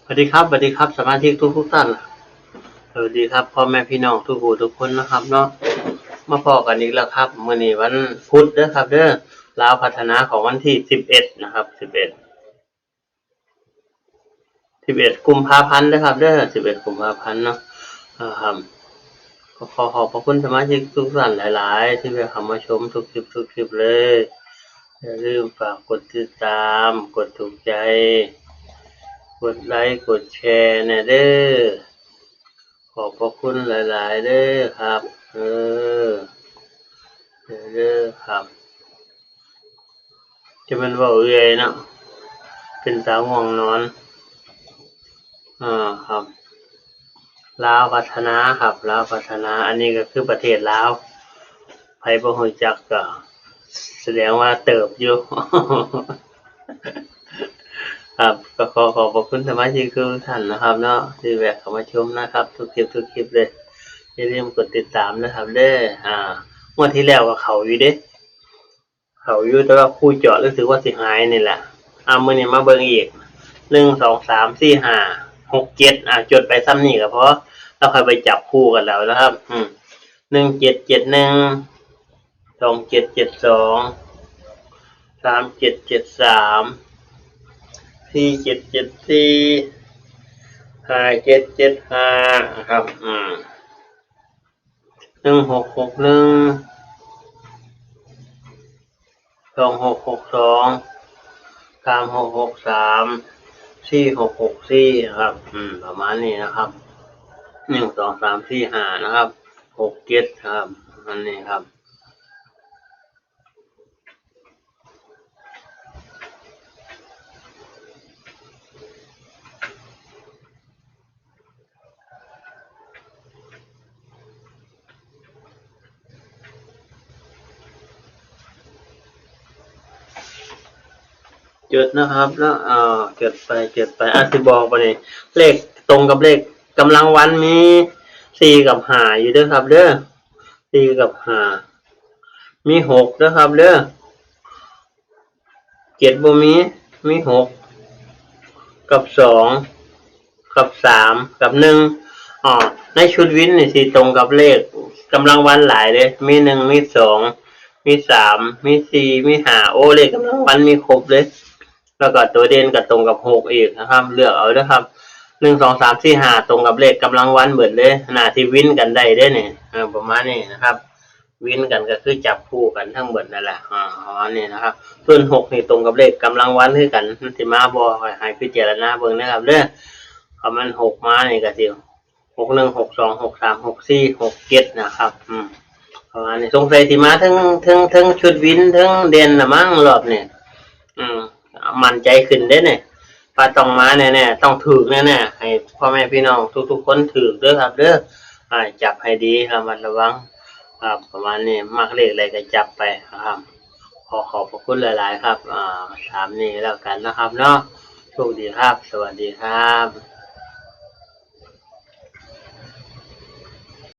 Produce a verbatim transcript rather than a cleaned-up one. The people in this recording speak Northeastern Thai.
สวัสดีครับ สวัสดีครับ สมาชิกทุกๆท่าน สวัสดีครับ พ่อแม่พี่น้องทุกผู้ทุกคนนะครับเนาะ มาพ้อกันอีกแล้วครับ มื้อนี้วันพุธเด้อครับเด้อ ลาวพัฒนาของวันที่สิบเอ็ดนะครับ สิบเอ็ด สิบเอ็ดกุมภาพันธ์เด้อครับเด้อ สิบเอ็ดกุมภาพันธ์เนาะ อ่าครับ ก็ขอขอบพระคุณสมาชิกทุกท่านหลายๆ ที่ได้เข้ามาชมทุกคลิปทุกคลิปเลย อย่าลืมฝากกดติดตาม กดถูกใจ กดไลค์ กดแชร์แหน่เด้อ ขอบพระคุณหลายๆเด้อครับ เออ เด้อครับ จะเป็นเว้าเอื่อยเนาะ เป็นตาง่วงนอน อ่าครับ ลาวพัฒนาครับ ลาวพัฒนา อันนี้ก็คือประเทศลาว ไผบ่รู้จักก็แสดงว่าเติบอยู่ ครับ ก็ขอขอบพระคุณสมาชิกทุกท่านนะครับเนาะ ที่แวะเข้ามาชมนะครับ ทุกคลิปทุกคลิปเลย อย่าลืมกดติดตามนะครับเด้อ อ่า งวดที่แล้วก็เข้าอยู่เด้ เข้าอยู่ แต่ว่าคู่เจาะรู้สึกว่าสิหายนี่แหละ อ่า มื้อนี้มาเบิ่งอีก หนึ่ง สอง สาม สี่ ห้า หก เจ็ด อ่า จดไปส่ำนี้ก็พอ แล้วค่อยไปจับคู่กันเอานะครับ อืม หนึ่งเจ็ดเจ็ดหนึ่ง สองเจ็ดเจ็ดสอง สามเจ็ดเจ็ดสาม สี่เจ็ดเจ็ดสี่ ห้าเจ็ดเจ็ดห้า ครับ อืม หนึ่งหกหกหนึ่ง สองหกหกสอง สามหกหกสาม สี่หกหกสี่ ครับ อืม ประมาณนี้นะครับ หนึ่ง สอง สาม สี่ ห้า นะครับ หก เจ็ด ครับ อันนี้ครับ จดนะครับ แล้ว อ่า จดไป จดไป อ่ะ สิบอกไปนี่ เลขตรงกับเลขกำลังวันมี สี่ กับ ห้า อยู่เด้อครับเด้อ สี่ กับ ห้า มี หก เด้อครับเด้อ เจ็ด บ่มี มี หก กับ สอง กับ สาม กับ หนึ่ง อ๋อ ในชุดวินนี่สิตรงกับเลขกำลังวันหลายเด้ มี หนึ่ง มี สอง มี สาม มี สี่ มี ห้า โอ้ เลขกำลังวันมีครบเลย แล้วก็ตัวเด่นก็ตรงกับ หก อีกนะครับ เลือกเอาเด้อครับ หนึ่ง สอง สาม สี่ ห้า ตรงกับเลขกำลังวันเบิดเลย น่าสิวินกันได้เด้นี่ เออ ประมาณนี้นะครับ วินกันก็คือจับคู่กันทั้งเบิดนั่นแหละ อ่า อ๋อ นี่นะครับ ส่วน หก นี่ตรงกับเลขกำลังวันคือกัน มันสิมาบ่ ให้พิจารณาเบิ่งนะครับเด้อ คันมัน หก มานี่ก็สิ หกหนึ่ง หกสอง หกสาม หกสี่ หกเจ็ด นะครับ อืม ประมาณนี้ สงสัยสิมาทั้ง ทั้ง ทั้งชุดวิน ทั้งเด่นละมั้งรอบนี้ อืม มั่นใจขึ้นเด้เนี่ย ว่าต้องมาแน่ๆ ต้องถูกแน่ๆ ให้พ่อแม่พี่น้องทุกๆคนถูกเด้อครับเด้อ อ่า จับให้ดี ระมัดระวัง ครับ ประมาณนี้ มักเลขใดก็จับไปนะครับ ขอขอบพระคุณหลายๆ ครับ อ่า ตามนี้แล้วกันนะครับเนาะ โชคดีครับ สวัสดีครับ